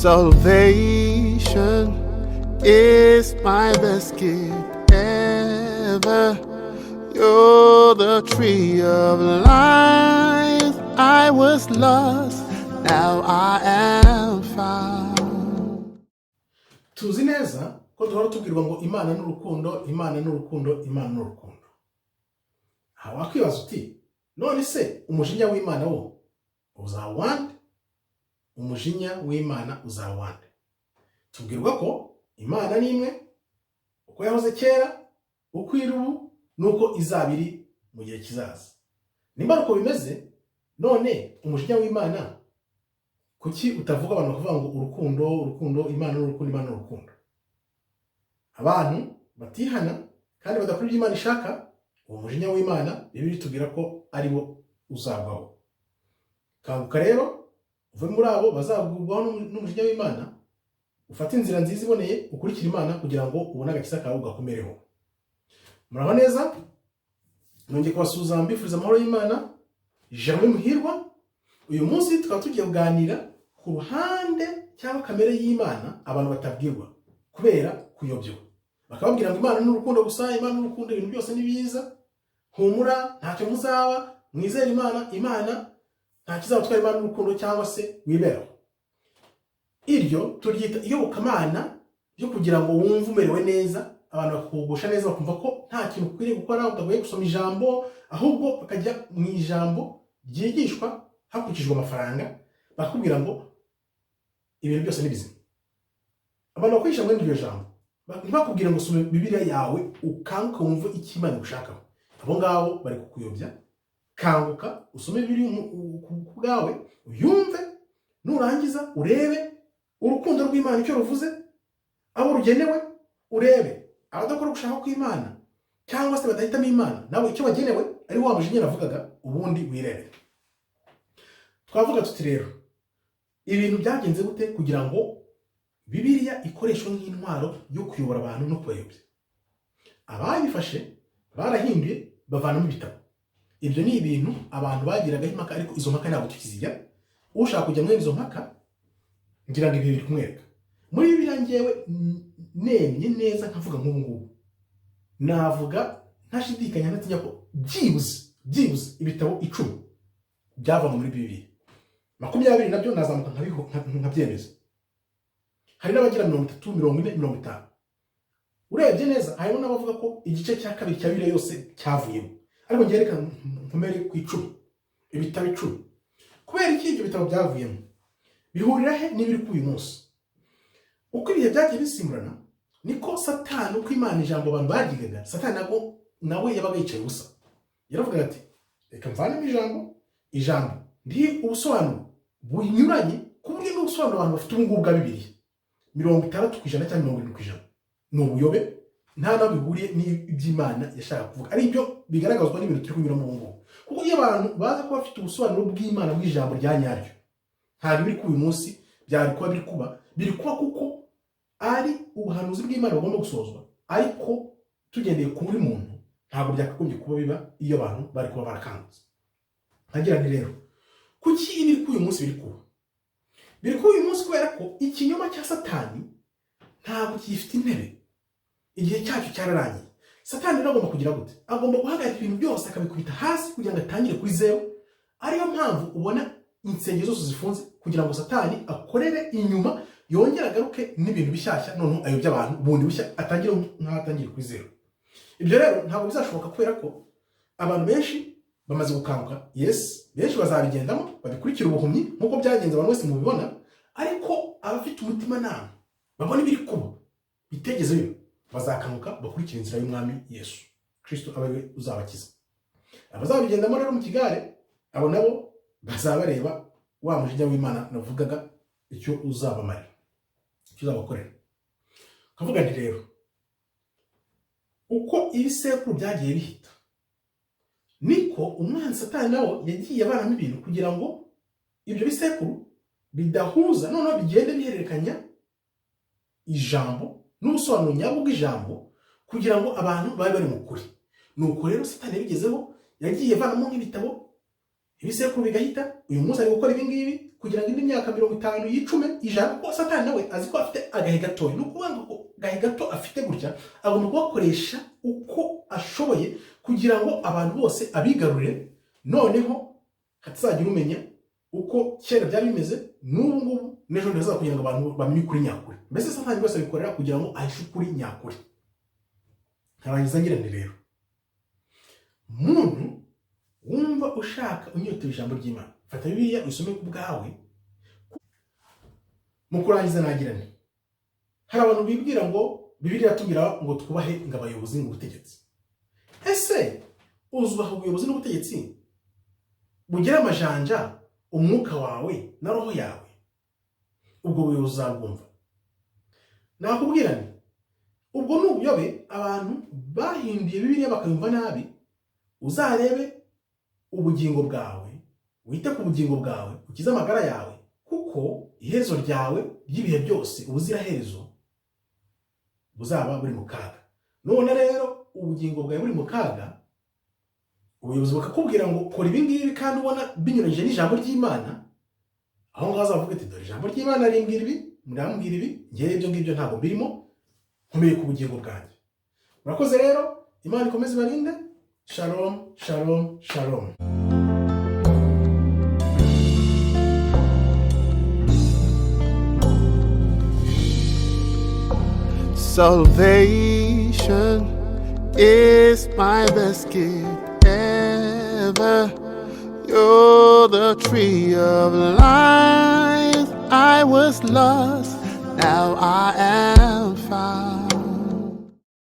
Salvation is my best gift ever. You're the tree of life. I was lost, now I am found. Tuzi neza ko duhora tubwirwa ngo Imana ni urukundo, Imana ni urukundo, Imana ni urukundo. Aha wakwibaza uti: "None se umujinya w'Imana wo uzawande? Umujinya w'Imana uzawande?" Tubwirwa ko Imana ni imwe, uko yahoze kera, uko iri ubu, n'uko izaba iri mu gihe kizaza. Nimba ari uko bimeze, none umujinya w'Imana kuki utavuga? Abantu bakavuga ngo urukundo, urukundo, Imana ni urukundo, Imana ni urukundo. Abantu batihana kandi badakora ibyo Imana ishaka, uwo mujinya w'Imana Bibiliya itubwira ko ari bo uzagwaho. Kanguka rero, uve muri abo bazagurwaho n'umujinya w'Imana, ufate inzira nziza iboneye, ukurikire Imana kugira ngo ubone agakiza kawe ugakomereho. Muraho neza, nongeye kubasuhuza mbifuriza amahoro y'Imana. Germain Muhirwa. Uyu munsi tukaba tugiye kuganira ku ruhande cyangwa kamere y'Imana abantu batabwirwa kubera kuyobywa, bakababwira ngo Imana ni urukundo gusa, Imana ni urukundo, ibintu byose ni byiza, humura, ntacyo muzaba, mwizere Imana, Imana nta kizabatwara, Imana n'urukundo, cyangwa se wiberaho. Iryo turyita iyobokamana ryo kugira ngo wumve umerewe neza, abantu bakakugusha neza, bakumva ko nta kintu ukwiriye gukora, utagoye gusoma ijambo, ahubwo bakajya mu ijambo ryigishwa hakurikijwe amafaranga, bakakubwira ngo ibintu byose ni bizima. Abantu bakwigisha muri iryo jambo, ntibakubwire ngo soma Bibiliya yawe, ukanguke, wumve icyo Imana igushakaho. Abo ngabo bari kukuyobya. Kanguka, usome Bibiliya ku bwawe, uyumve, nurangiza urebe urukundo rw'Imana icyo ruvuze, abo rugenewe, urebe abadakora gushaka kw'Imana cyangwa se badahitamo Imana nabo icyo bagenewe, ari wa mujinya navugaga, ubundi wirebere. Twavuga tuti rero: ibintu byagenze gute kugira ngo Bibiliya ikoreshwe nk'intwaro yo kuyobora abantu no kubayobya? Abayifashe barahinduye, bavanamo ibitabo. Ibyo ni ibintu abantu bagiragaho impaka, ariko izo mpaka ntabwo tukizijya. Ushaka kujya muri izo mpaka, ngira ngo ibi biri kumwereka muri Bibiliya. Ngewe nemye neza nkavuga nk'ubu ngubu, navuga ntashidikanya, ntatinya, ko byibuze ibitabo 10 byavanywe muri Bibiliya. 20 nabyo nazamuka nkabyemeza. Hari n'abagira 30, 40, 50. Urebye neza, harimo n'abavuga ko igice cya kabiri cya Bibiliya yose cyavuyemo, ariko ngewe reka nkomere ku 10, ibitabo 10. Kubera iki ibyo bitabo byavuyemo? Bihurira he n'ibiri kuri uyu munsi? Uko ibihe byagiye bisimburana, niko Satani, uko Imana ijambo abantu baryigaga, Satani nabwo nawe yabaga yicaye ubusa. Yaravugaga ati: "Reka mvanemo ijambo, ijambo ndi ubusobanuro bunyuranye," ku buryo n'ubusobanuro abantu bafite ubu ngubu bwa Bibiliya, 60% cyangwa 70% ni ubuyobe, nta naho bihuriye n'iby'Imana yashaka kuvuga. Ari byo bigaragazwa n'ibintu turi kunyuramo ubu ngubu, kuko iyo abantu baza kuba bafite ubusobanuro bw'Imana, bw'ijambo rya nyaryo, ntabwo ibiri kuba uyu munsi byari kuba biri kuba. Biri kuba kuko ari ubuhanuzi bw'Imana bugomba gusozwa, ariko tugendeye kuri muntu ntabwo byakagombye kuba biba iyo abantu bari kuba barakangutse. Nkagira nti rero: kuki ibiri kuri uyu munsi biri kuba? Biri kuba uyu munsi kubera ko ikinyoma cya Satani ntabwo gifite intebe, igihe cyacyo cyararangiye. Satani rero agomba kugira gute? Agomba guhagarika ibintu byose, akabikubita hasi kugira ngo atangire kuri zeru. Ariyo mpamvu ubona insengero zose zifunze, kugira ngo Satani akorere inyuma, yongere agaruke n'ibintu bishyashya, noneho ayobye abantu bundi bushya, atangire nk'aho atangire kuri zeru. Ibyo rero ntabwo bizashoboka kubera ko abantu benshi bamaze gukanguka. Yes, benshi bazabigendamo, babikurikira ubuhumyi nk'uko byagenze, abantu bose mubibona, ariko abafite umutimanama babona ibiri kuba bitegeze biba, bazakanguka, bakurikira inzira y'Umwami Yesu Kristo, abe we uzabakiza. Abazabigendamo rero mu kigare, abo nabo bazaba bareba wa mujinya w'Imana navugaga, icyo uzabamarira, icyo uzabakorera. Kavuga nti rero: uko ibisekuru byagiye bihita, niko umwanzi Satani nawe yagiye avanamo ibintu kugira ngo ibyo bisekuru bidahuza, noneho bigende bihererekanya ijambo n'ubusobanuro nyabwo bw'ijambo, kugira ngo abantu babe bari mu kuri. Nuko rero Satani yabigezeho, yagiye avanamo nk'ibitabo. Ibisekuru bigahita. Uyu munsi ari gukora ibi ngibi kugira ngo indi myaka 50 yicume, 100, kuko Satani nawe azi ko afite agahe gatoya. Ni ukuvuga ngo agahe gato afite gutya agomba kugakoresha uko ashoboye kugira ngo abantu bose abigarurire, noneho hatazagira umenya uko kera byari bimeze n'ubu ngubu n'ejo bundi hazaza, kugira ngo abantu bamenye ukuri nyakuri. Mbese Satani rwose abikorera kugira ngo ahishe ukuri nyakuri. Nkarangiza ngira nti rero, muntu wumva ushaka, unyotewe ijambo ry'Imana, fata Bibiliya usome ku bwawe. Mu kurangiza nagira nti hari abantu bibwira ngo Bibiliya iratubwira ngo twubahe ngo abayobozi, ngo ubutegetsi. Ese uzubaha ubuyobozi n'ubutegetsi bugira amajanja umwuka wawe na roho yawe? Ubwo buyobozi uzabwumva? Nakubwira nti ubwo ni ubuyobe. Abantu bahinduye Bibiliya bakayumva nabi. Uzarebe ubugingo bwawe, wite ku bugingo bwawe, ukize amagara yawe, kuko iherezo ryawe ry'ibihe byose, ubuziraherezo, buzaba buri mu kaga. None rero ubugingo bwawe buri mu kaga, ubuyobozi bukakubwira ngo kora ibi ngibi kandi ubona binyuranyije n'ijambo ry'Imana, aho ngaho azavuga ati: "Dore ijambo ry'Imana rimbwira ibi, murambwira ibi, ngewe ibyo ngibyo ntabwo mbirimo, nkomeye ku bugingo bwanjye." Murakoze rero, Imana ikomeze ibarinde. Shalom, shalom, shalom. Salvation is my best gift ever. You're the tree of life. I was lost, now I am found.